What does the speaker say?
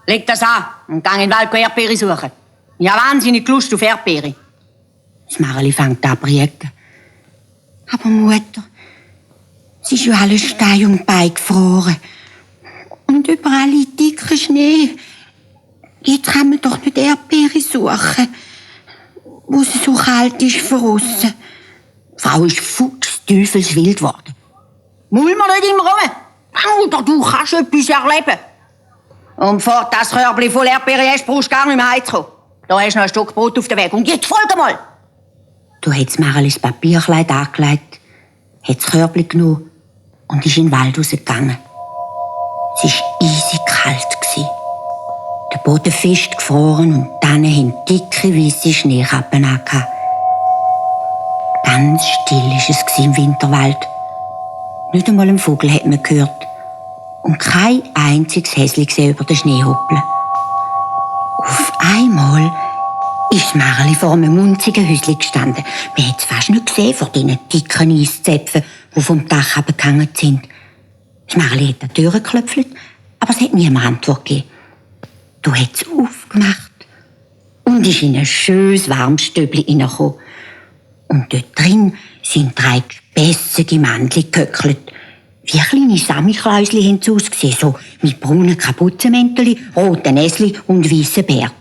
leg das an und geh in den Wald Erdbeere suchen. Ich habe wahnsinnig Lust auf Erdbeere. Das Marli fängt an zu briegen. Aber Mutter, es ist ja alles Stein und Bein gefroren. Und überall liegt dicker Schnee. Jetzt kann man doch nicht Erdbeere suchen, wo es so kalt ist von aussen. Die Frau ist fuchsteufelswild geworden. Mull mir nicht immer rum. Oder du kannst etwas erleben. Und bevor das Körbchen voll Erdbeere hast, brauchst du gar nicht mehr heimzukommen. Da hast du noch ein Stück Brot auf dem Weg. Und jetzt folge mal! Du hast Marli das Papierkleid angelegt, hat das Körbchen genommen und ist in den Wald rausgegangen. Es war eisig kalt. Der Boden fest gefroren und dann haben dicke, weisse Schneekappen angehabt. Ganz still war es im Winterwald. Nicht einmal ein Vogel hat man gehört. Und kein einziges Häschen gesehen über den Schnee hoppeln. Auf einmal ist Marli vor einem munzigen Häuschen gestanden. Man hat es fast nicht gesehen vor diesen dicken Eiszäpfen, die vom Dach abgehangen sind. Das Marli hat an die Tür geklopft, aber es hat niemand Antwort gegeben. Du hat es aufgemacht und ist in ein schönes warmes Stübli hineingekommen. Und dort drin sind 3 gespässige Männchen gehöckelt. Wie kleine Samichlausli haben sie ausgesehen, so mit braunen Kapuzenmänteln, roten Näsli und weißen Bärten.